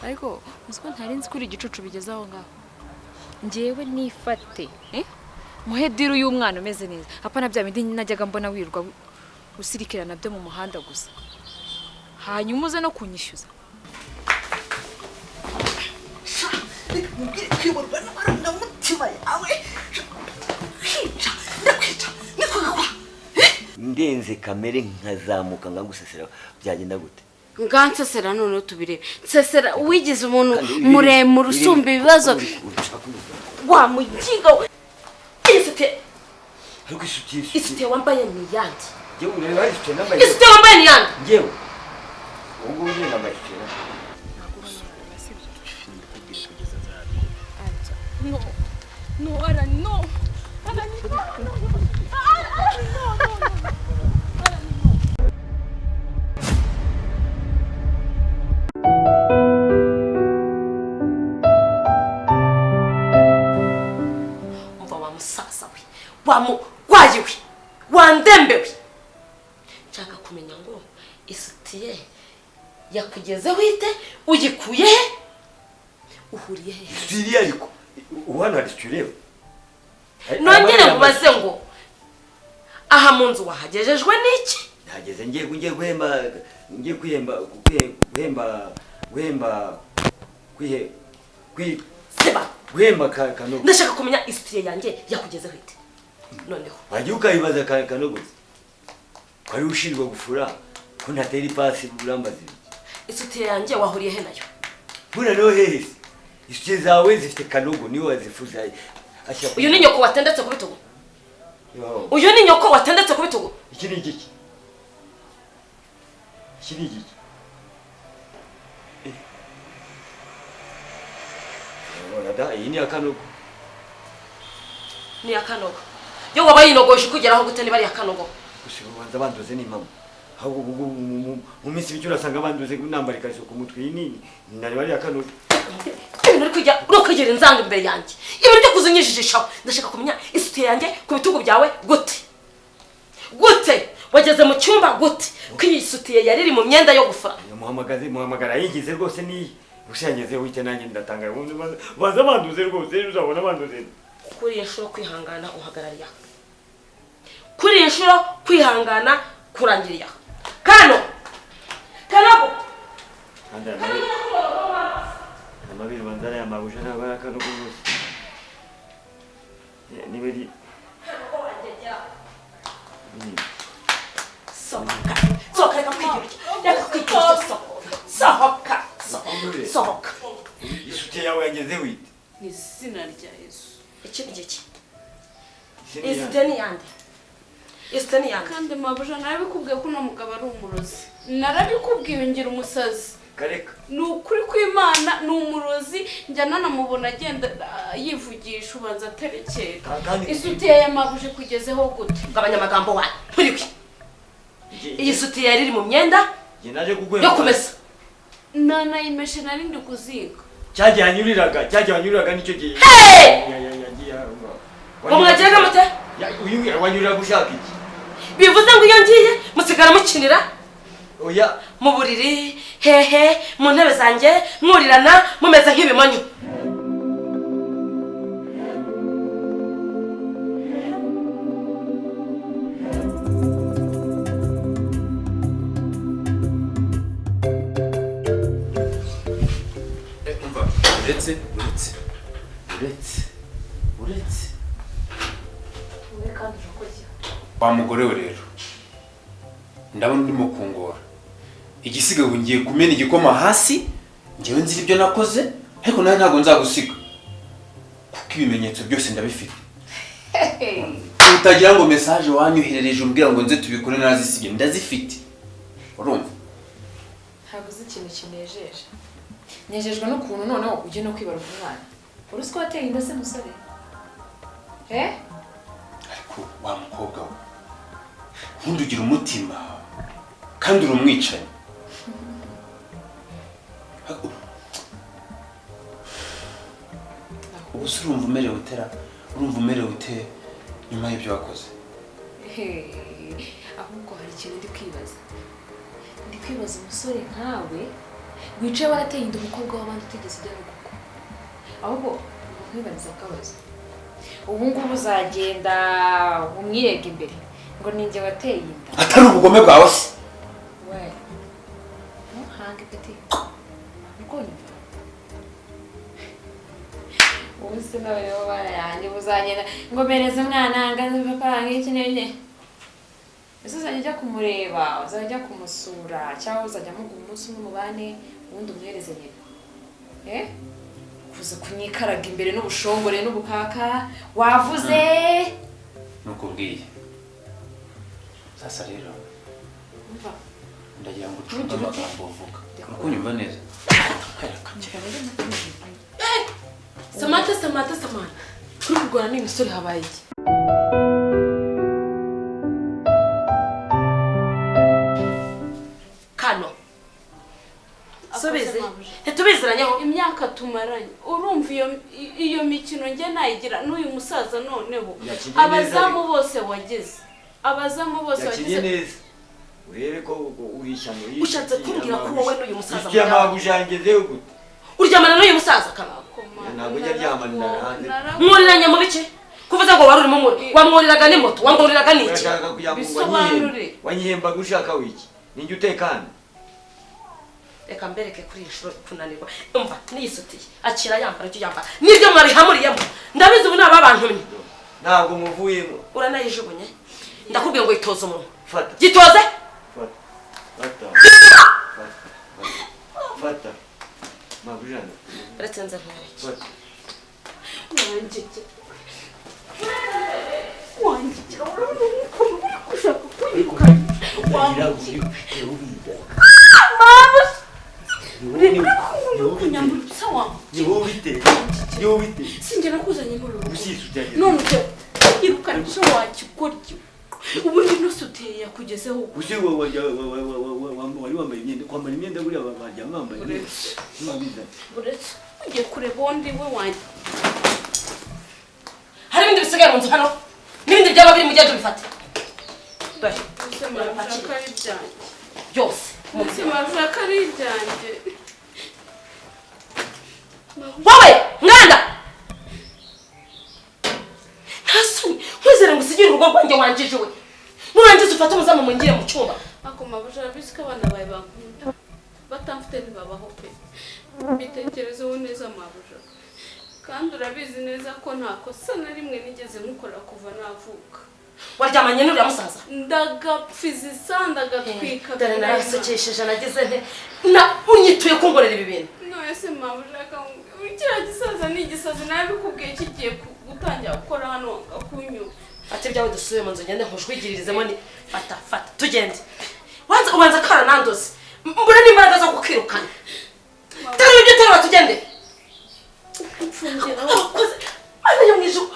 Ariko uzi ko ntari nzi kuri igicucu bigeze aho ngaho. Njyewe nifate, eh? Muhe deal y'umwana umeze neza. Apana bya bindi najyaga mbona wirwa usirikira nabyo mu muhanda gusa. Hanyuma uze no kunyishyuza. Reka nkubwire, kuyoborwa n'amarangamutima yawe, kwica ndakwica nikugwa. Ndenze kamere nkazamuka nkagusesera, byagenda gute? Ngansesera noneho tubirebe. Nsesera wigize umuntu Kandi muremure usumba ibibazo. Ushaka kunyumva? Wa muginga we, isutiye. Ariko isutiye Isutiye wambaye ni iyande? Njyewe ureba hari isutiye nambaye? Isutiye wambaye ni iyande? Njyewe ubu ngubu njyewe nambaye isutiye. No. No, Aran, no. Aran, no, no, no. Aran, no, no, no. Aran, no. Umva wa musaza we, wa murwayi we, wa ndembe we, nshaka kumenya ngo isutiye yakugezeho ite? Uyikuye he? Uhuriye he? Isutiye, ariko ubu hano hari isutiye ureba? Nongere nkubaze ngo aha mu nzu wahagejejwe n'iki? Nageze ngiye guhemba, ngiye kwihemba, guhemba, guhemba, kwihe kwi Seba. Guhemba Kanogo. Ndashaka kumenya isutiye yanjye yakugezeho ite noneho. Wagiye ukayibaza Kanogo ko ari ushinzwe gufura, ko ntatera ipasi, urambaza ibiki? Isutiye yanjye wahuriye he nayo? Mbona rero hehe se? Isutiye zawe zifite Kanogo, niwe wazifuza ashyira. Uyu ni nyoko watendetse ku bitugu? Yo. Uyu ni nyoko watendetse ku bitugu? Iki ni igiki? Iki ni igiki? Eh. Urabona da, iyi ni iya Kanogo. Ni iya Kanogo yo waba yinogoshe ukugeraho gute niba ari iya Kanogo? Gusa ubanza bandoze n'impamo. Ahubwo ubu mu minsi mike urasanga bandoze nambara ikariso ku mutwe. Iyi ni nari bari iya Kanogo. Ibintu uri kujya uri kwigira inzanga imbere yanjye, ibintu byo kuzinyijijishaho. Ndashaka kumenya isutiye yanjye ku bitugu byawe gute? Gute wageze mu cyumba gute, ko iyi sutiye yari iri mu myenda yo gufura? Muhamagaze, muhamagara yigize rwose niyi. Gusa yangezeho icyo nanjye ndatangara. Ubundi baza banduze rwose, uzabona banduze. Kuri iyi nshuro kwihangana uhagarariye aha, kuri iyi nshuro kwihangana kurangiriye aha. Kano Kanogo. Kandi aya amabere ubanza ari aya mabuja, ntabwo ari Akanogo rwose. Niba ari Sohoka, sohoka, reka kwigira utya, reka kwigira utya. Sohoka, sohoka, sohoka. Isutiye yawe yangezeho ite? Mu izina rya Yesu. Iki ni igiki? Isi ni iyande. Isutiye ni iyande? Isutiye ni iyande? Kandi mabuja, narabikubwiye ko uno mugabo ari umurozi. Narabikubwiye ngira umusazi. Kareka. Ni ukuri kw'Imana, ni umurozi. Njya nanamubona agenda, yivugisha, ubanza aterekera. Isutiye ya mabuja ikugezeho gute? Gabanya amagambo wawe nturiwe. Iyi sutiye yari iri mu myenda Njye naje kuguhemba. yo kumesa. Nanayimeshe, nari ndi kuzinga. Cyagihe hanyuriraga, cyagihe hanyuriraga nicyo gihe. Hey! Yagiye aho ngaho. Ngo mwagiraga mute? Uyu wanyuriraga ushaka iki? Bivuze ngo iyo ngiye musigara mukinira Oya. mu buriri, hehe, mu ntebe zanjye, mwurirana mumeze nk'ibimonyo. Umva, uretse, uretse, uretse, uretse wa mugore we rero, ndabona urimo kungora. Igisigaye ubu ngiye kumena igikoma hasi. Njyewe nzira ibyo nakoze, ariko nawe ntabwo nzagusiga kuko ibimenyetso byose ndabifite. Utagira ngo message wanyoherereje umbwira ngo nze tubikore narazisibye, ndazifite, urumva? Ntabwo uzi ikintu kinejeje. Nejejwe n'ukuntu noneho ugiye no kwibaruka umwana. Uri ko wateye inda se musore? Eh? Ariko wa mukobwa we, ubundi ugira umutima kandi uri umwicanyi. Ubu se urumva umerewe utera, urumva umerewe ute nyuma y'ibyo wakoze? Ahubwo hari ikintu ndi kwibaza. Ndi kwibaza umusore nkawe wicaye warateye inda umukobwa w'abandi utigeze ujya no gukwa. Ahubwo nkwibariza akabazo. Ubu ngubu uzagenda umwirega imbere ngo ninjye wateye inda. Atari ubugome bwawe se? We. Ntuhange peti. Uko nyumva. Ubu se nawe rero barayanjye uzagenda ngo mpereze umwana ngaze papa ngiki n'iki. Ese uzajya ujya kumureba, uzajya ujya kumusura cyangwa uzajya muguha umunsi umwe mubane ubundi umuhereze nyina? Eh? Kuza kunyikaraga imbere n'ubushongore n'ubukaka wavuze. Nukubwiye. Sasa rero Umva. ndagira ngo ucunge amagambo uvuga. Uri kunyumva neza? Kwereka. Samantha, Samantha, Samantha, kuri kurwana n'uyu musore habaye iki? Kano subize, ntitubiziranyeho. Imyaka tumaranye, urumva iyo mikino njye nayigira n'uyu musaza noneho? Yakinnye neza. Abazamu bose wagize, abazamu bose Yakinnye wagize. neza, urebe ko uri ishyano. Ushatse kumbwira ko wowe n'uyu musaza Ifite amabuja yangezeho gute? Uryamana n'uyu musaza, Kano? Ntabwo ujya aryamana hanze. Mwuriranye mu biki? Kuvuze ngo wari urimo wamwuriraga ni moto, wamwuriraga ni iki? Urashaka kugira ngo Bisobanure. Wanyihembaga ushaka wiki ninjye utekana. Reka mbereke kuri iyi nshuro kunanirwa. Umva, niyisutiye akira, yambara icyo yambara nibyo mwabihamuriyemo, ndabizi ubu ni aba bantumye. Ntabwo muvuyemo. Uranayijugunye, ndakubwiye ngo yitoze umunwa. Fata. Gitoze. Fata, fata, fata, fata mabujana. Uretse nze nkwereke. Fata. Wangegera, wangegera, urabona ukuntu uri gushaka kunyirukana? Wangegera, uri kunyambura ubusa wawe. Ni wowe ubiteye, ni wowe ubiteye. Sinjye nakuzanye muri uru rugo. Usisutiye. None ujya kunyirukana wakigoryi, ubundi nusutiye yakugezeho. Use wari wambaye imyenda, kwambara imyenda buriya baryama bambaye imyenda ntibabiza. Uretse ugiye kureba uwo ndi we wanjye. Hari ibindi bisigaye mu nzu hano n'ibindi byaba biri, mugende ubifate, dore. Ubuzima bushaka ari ibyanjye. Byose. Ubuzima bushaka ari ibyanjye. Wowe mwana, nta soni nkwizere ngo usigire urugo rwanjye? Wanjije we, nurangiza ufate umuzamu mungire mu cyumba. Ako mabuja, arabizi ko abana bawe bankunda, batamfite ntibabaho pe. Bitekerezeho neza mabuja, kandi urabizi neza ko nta kosa na rimwe nigeze nkukora kuva navuka. Waryamanye n'uriya musaza. Ndagapfiza isa, ndagatwika. Dore narasukishije, nagize nte na unyituye kunkorera ibi bintu. None se mabuja, kiriya gisaza ni igisazi, nabikubwiye kigiye gutangira gukora hano kunyuma. Ati ibyawe dusubiye mu nzu, ngende nkujwigirizemo ni fata fata tugende. Wanza ubanza karanandoze, mbura n'imbaraga zo kukirukana. Terura ibyo, terura tugende. Mfungira. Abakozi Mana yo mu ijuru.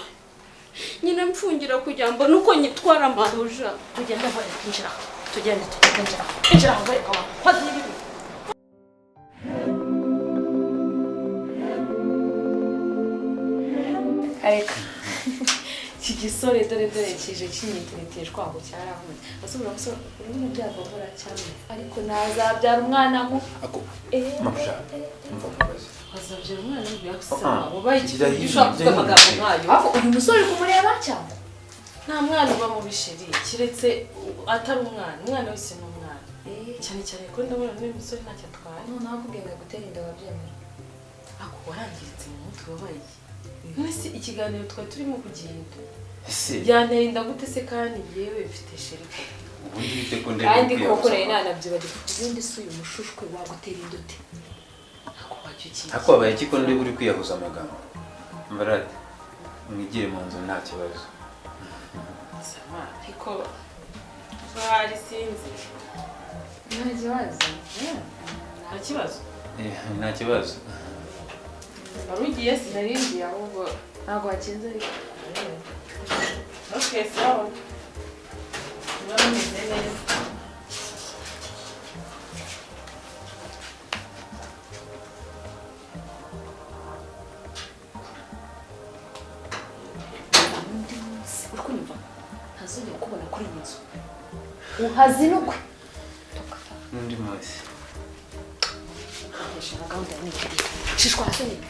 Nyine mfungira kugira ngo mbone uko nyitwara mabuja. Tugende nkwereke, injira aho tugende, tugende, injira aho, injira aho nkwereke abakozi b'ibibi. Areka iki gisore, dore dore kije kinyitereteshwa ngo cyarahunze. Ese uramusore urabona byavubura cyane, ariko nazabyara umwana mu Ako Eh, mabuja, umva mubaze. Wazabyara umwana Ah, w'ibiyasaba wabaye gira iki? hino, Ushobora kuvuga gira hino. amagambo nk'ayo? Ariko uyu musore uri kumureba cyangwa? Nta mwana uba mu bisheri keretse atari umwana. Umwana wese ni umwana, cyane cyane ko ndabona n'uyu musore ntacyo atwaye. Noneho akubwiye ngo agutere inda, wabyemera? Ako warangiritse mu mutwe, wabaye iki? None se ikiganiro twari turimo kugenda Ese yantera inda gute se kandi yewe mfite chéri koko? Ubundi bite ko ndeba Kandi ukwiye koko gusa? nari nanabyibagirwa. Ubundi si uyu mushushwe wagutera inda ute? Ako wacyo iki? Ako wabaye iki ko ndeba uri kwiyahuza amagambo? Mbarate mwigire mu nzu, nta kibazo. Sama, ariko hari sinzi. Nta kibazo. Nta kibazo. Eh, nta kibazo. Wari ugiye se? Naringiye, ahubwo ntabwo hakinze ariko. Okay, sawa, niba bimeze neza. Uri kunyumva? Ntazongera kukubona kuri iyi nzu. Uhazinukwe. N'undi munsi. Ndashaka gahunda ya nijoro. Shishwa hasi nyine.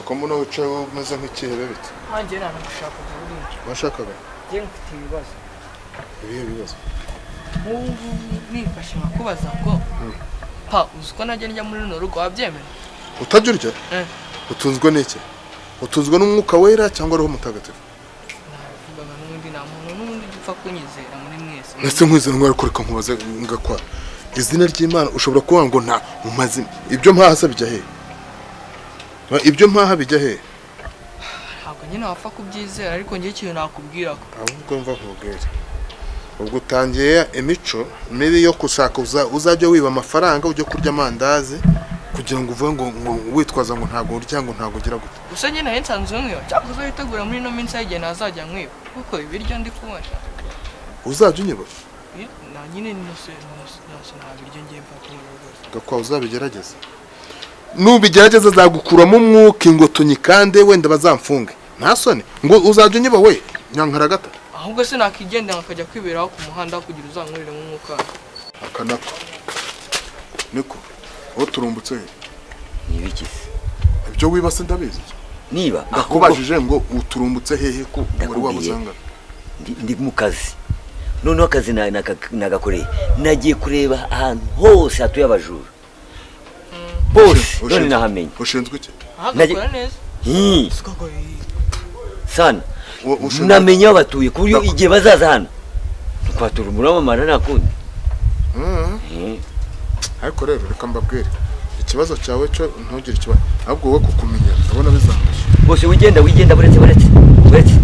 Ko mbona wicaye umeze nk'ikihebe bite? Nanjye nanagushakaga buriya. Washakaga? Njye mfite ibibazo. Ibihe bibazo? Nk'ubu nifashe nkakubaza ngo pa uzi ko najya njya muri runo rugo wabyemera? Utajya urya? Utunzwe n'iki? Utunzwe n'umwuka wera cyangwa roho mutagatifu? Nabivugaga n'ubundi nta muntu n'ubundi ujya upfa kunyizera muri mwese. Ndetse nkwizera ngo ariko reka nkubaze ngakwa. Izina ry'Imana ushobora kuvuga ngo nta mu mazina. Ibyo mpaha se bijya he? Ibyo mpaha bijya he? Ntabwo nyine wapfa kubyizera ariko ngiye ikintu nakubwira ko. Ahubwo mva nkubwire. Ubwo utangiye imico mibi yo gushaka uzajya wiba amafaranga ujye kurya amandazi kugira ngo uvuge ngo witwaza ngo ntago urya ngo ntago ugira gute. Gusa nyine nari nsanzwe nkwiba cyangwa uzayitegura muri ino minsi y'igihe ntazajya nkwiba kuko ibiryo ndi kubona. Uzajya unyiba? Na nyine nose nta biryo ngiye mfa kubona rwose. Gakwa uzabigerageza. Nubigerageza azagukuramo umwuka ingotonyi kandi wenda bazamfunge. Nta soni ngo uzajya unyiba we nyankaragata. Ahubwo se nakigendera nkajya kwiberaho ku muhanda kugira uzankuriremo umwuka. Akanako. Niko. Wowe turumbutse he? Ni ibiki se? Ibyo wiba se ndabizi. Niba ndakubajije ngo uturumbutse hehe ko wari wabuzanga? Ndi mu kazi. Noneho akazi nagakoreye. Nagiye kureba ahantu hose hatuye abajura. Bose none nahamenye. Ushinzwe iki? Ahagakora neza. Sana. Namenye aho batuye ku buryo igihe bazaza hano twatura umuramamara nta kundi. Ariko rero reka mbabwire ikibazo cyawe cyo ntugire ikibazo ahubwo wowe kukumenya ndabona bizandushye. Bose wigenda buretse buretse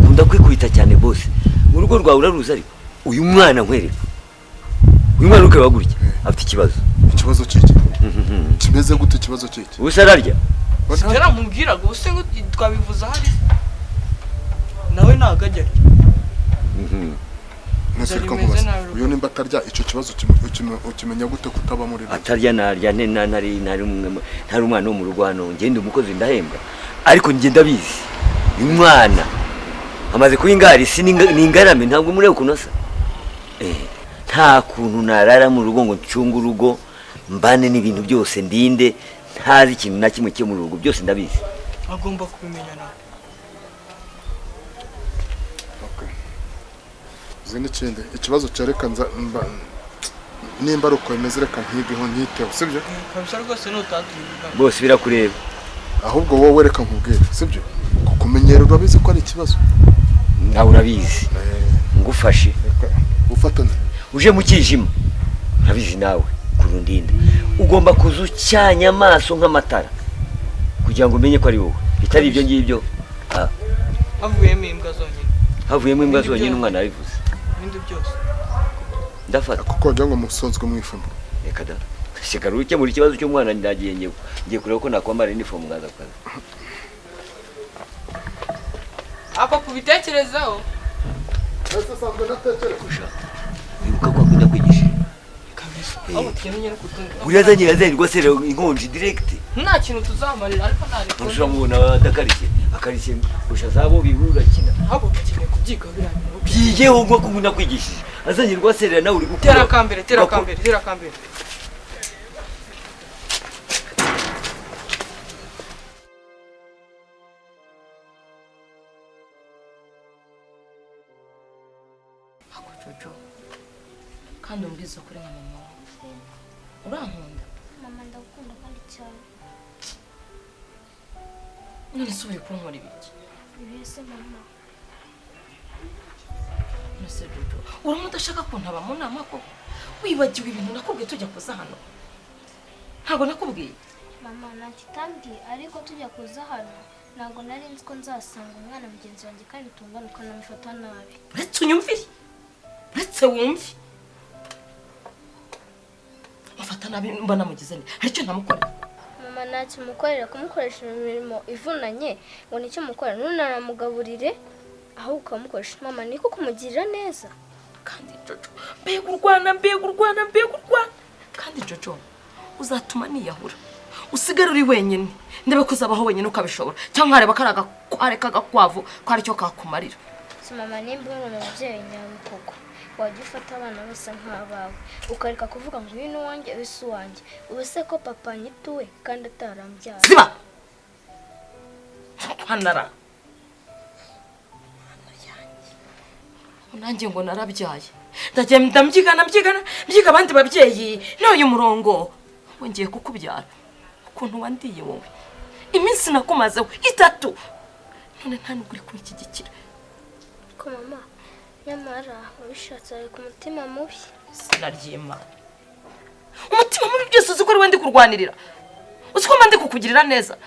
kunda kwikubita cyane bose. Urugo rwawe uraruzi ariko uyu mwana nkwereka. Uyu mwana ukareba gutya afite ikibazo. Ikibazo cyiki? Kimeze gute ikibazo cyiki? Ubusa ararya. Yaramubwiraga ubuse ngo twabivuza hari. Nawe ntago ajya. Uyu nimba atarya icyo kibazo ukimenya gute kutaba muri atarya narya ntari umwana wo mu rugo hano ngenda umukozi ndahembwa ariko njye ndabizi uyu mwana amaze kuba ingari si ni ingarame ntabwo mureba ukuntu asa. Nta kuntu narara mu rugo ngo ncunge urugo mbane n'ibintu byose ndinde ntazi ikintu na kimwe cyo mu rugo byose ndabizi. Agomba kubimenya nawe. N'ikindi ikibazo cyareka nimba ari uko bimeze reka nkigeho nkiteho sibyo? Kabisa rwose nutatubivuga. Bose birakureba. Ahubwo wowe reka nkubwire sibyo? Kukumenyera urabizi ko ari ikibazo. Nawe urabizi. Ngufashe. Ufatane. Uje mu kijima. Urabizi nawe kurundinda. Ugomba kuza ucyanya amaso nk'amatara kugira ngo umenye ko ari wowe. Bitari ibyo ngibyo. Havuyemo imbwa zonyine. Havuyemo imbwa zonyine umwana yabivuze. Ibindi byose. Ndafata. Kuko wagira ngo musonzwe mwifumo. Reka da. Shikara ukemura ikibazo cy'umwana ndagiye ngewe. Ngiye kureba ko nakwambara uniform ngaza ku kazi. Ako kubitekerezaho. Ese sanzwe natekereza. Wibuka ko akunda kwigisha. Kabisa. Aho tukeneye no kutunga. Buriya azanye azanye rwose rero inkonji direct. Nta kintu tuzamarira ariko nta reko. Ntushobora adakarishye. Akarishye gusha zabo bihura kina. Ahubwo ukeneye kubyiga biriya bintu. Byigeho ngo kumuna kwigishije. Azanye rwaserera nawe uri gukura. Tera kambere, tera kambere, tera kambere. Ako Jojo. Kandi umbwiza kuri nka mama wawe. Urankunda? Mama ndagukunda kandi cyane. None se uri kunkora ibiki? Ibese mama. None Jojo, urimo udashaka kuntaba mu nama koko? Wibagiwe ibintu nakubwiye tujya kuza hano? Ntabwo nakubwiye. Mama ntakitambwiye ariko tujya kuza hano Ntabwo nari nzi ko nzasanga umwana mugenzi wanjye kandi tungana ukanamufata nabi. Uretse unyumvire, uretse wumve. Mufata nabi mba namugize nte? Hari icyo ntamukorera? Mama ntacyo mukorera, kumukoresha imirimo ivunanye ngo nicyo mukorera. Ntunanamugaburire ahubwo ukamukoresha. Mama niko kumugirira neza. Kandi Jojo, mbega urwana, mbega urwana, mbega urwana. Kandi Jojo, uzatuma niyahura. Usigare uri wenyine. Ndebe ko uzabaho wenyine ukabishobora. Cyangwa nkareba kari agakware k'agakwavu ko aricyo kakumarira. Si mama, nimba uri umubyeyi nyawe koko wajya ufata abana bose nk'abawe, ukareka kuvuga ngo uyu ni uwanjye, uyu si uwanjye. Ubu se ko papa anyituwe kandi atarambyaye. Ziba! Panara. Nanjye ngo narabyaye. Ndagenda mbyigana mbyigana mbyiga abandi babyeyi n'uyu murongo wongeye kukubyara. Ukuntu wandiye wowe. Iminsi nakumazeho 3. None nta nubwo uri kunshyigikira. Ko mama, nyamara wabishatse ari ku mutima mubi. Sinaryima. Umutima mubi byose uzi ko ari we ndi kurwanirira. Uzi ko mba ndi kukugirira neza.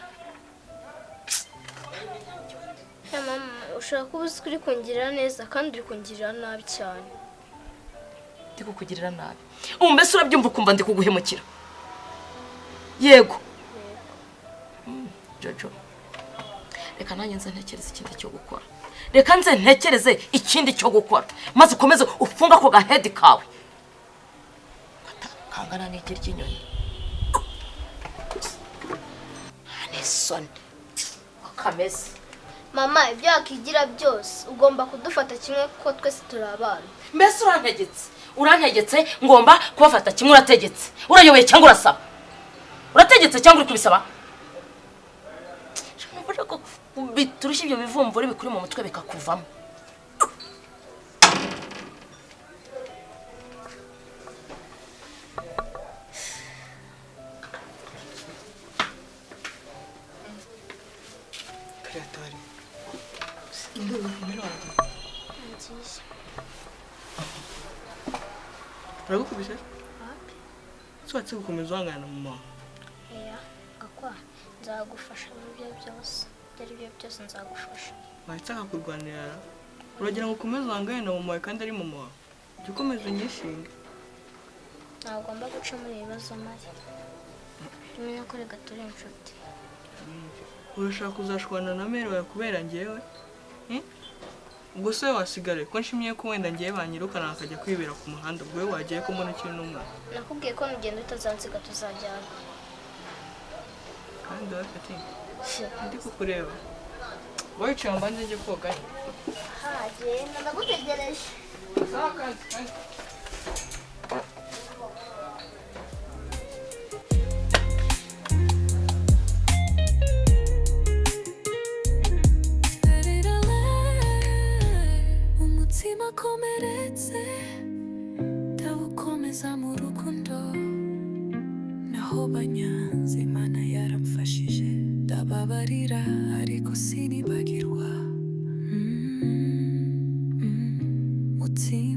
Mama, ushobora kuba uzi ko uri kungirira neza kandi uri kungirira nabi cyane. Ndi kukugirira nabi. Ubu mbese urabyumva ukumva ndi kuguhemukira. Yego. Jojo, reka nanjye nze ntekereze ikindi cyo gukora. Reka nze ntekereze ikindi cyo gukora. Maze ukomeze ufunga ako gahedi kawe. Kangana n'igi ry'inyoni. Nta akameze. Mama, ibyo wakigira byose ugomba kudufata kimwe kuko twese turi abana. Mbese urantegetse? Urantegetse ngomba kubafata kimwe? Urategetse? Urayoboye cyangwa urasaba? Urategetse cyangwa uri kubisaba? Biturushye ibyo bivumvuri bikuri mu mutwe bikakuvamo. Uragukubise? Swatse gukomeza uhangana na mama. Oya, gakwa, nzagufasha mu byo byose. Ibyo ari byo byose nzagufasha. Wahita akakurwanira. Uragira ngo ukomeze uhangane na mama wawe kandi ari mama wawe. Jya ukomeza unyishinge. Ntabwo ugomba guca muri ibi bibazo Mari. Jya umenya ko reka turi inshuti. Urashaka kuzashwana na mere wawe kubera njyewe? Ubwo se wasigare ko nshimye ko wenda ngiye banyirukana akajya kwibera ku muhanda, ubwo we wagiye ko mbona ukiri n'umwana. Nakubwiye ko nugenda utazansiga tuzajyana. Kandi wafite ndi kukureba. Wowe wicaye mbanze njye koga. Ha, genda ndagutegereje. Sawa kandi. Umutima komeretse ndawukomeza mu rukundo, naho banyanze Imana yaramfashije ndababarira ariko sinibagirwa. Mutima